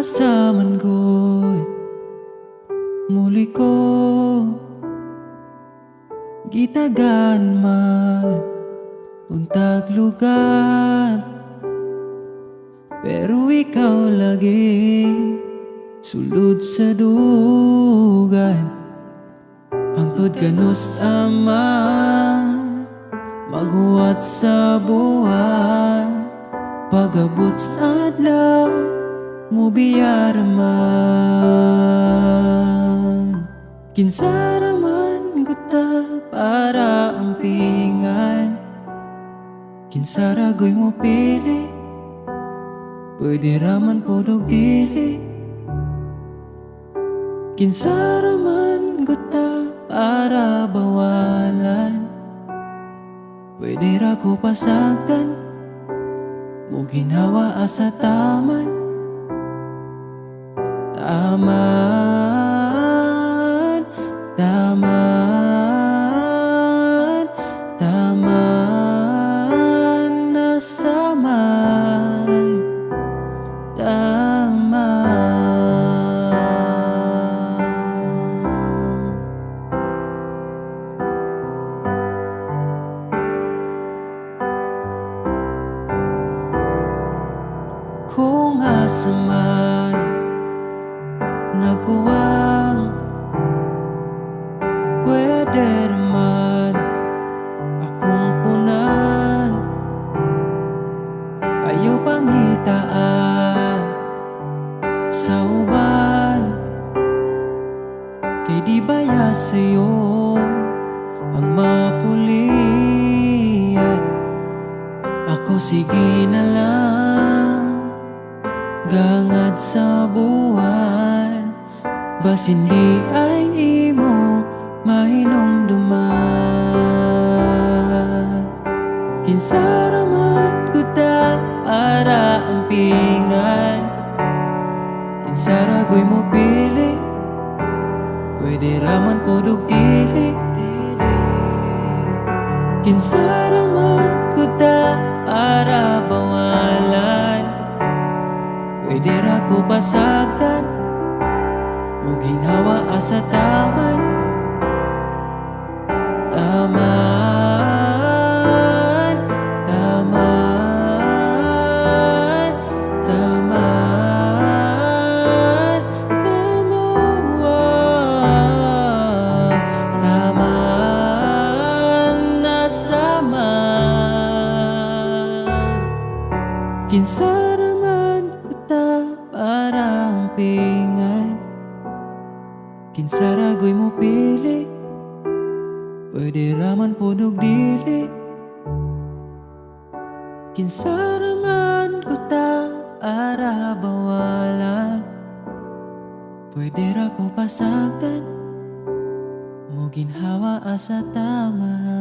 Asa man gud muliko, gitagaan man untag lugar, pero ikaw lagi sulod sa dugan. Hangtod kanus ama maghuwat sa buwan, pag-abot sa adlaw mobiyara man. Kinsa ra man kuta para ampingan, kinsa ra goy mo pili, pwede ra man pod og dili. Kinsa ra man kuta para bawalan, pwede ra ko pasagdan mo ginawa asa taman. Taman, taman, taman na samay taman. Kung asa man nagkuwang, pwede naman akong punan. Ayaw pangitaan sa uban, kay di baya sa'yo ang mapulian. Ako sige na lang gangad sa buwan, basin di ay imo mahinumduman. Kinsa ra man kuta para ampingan, kinsa ra goy mo pili, pwede ra man pod og dili. Kinsa ra man kuta para bawalan, pwede ra ko pasagdan mo ginawa asa taman. Taman, taman, taman, taman, taman na sama. Kinsa ra man kuta para ampingan, kinsa ra goy mo pili, pwede ra man pod og dili. Kinsa ra man kuta para bawalan, pwede ra ko pasagdan mo ginhawa asa taman.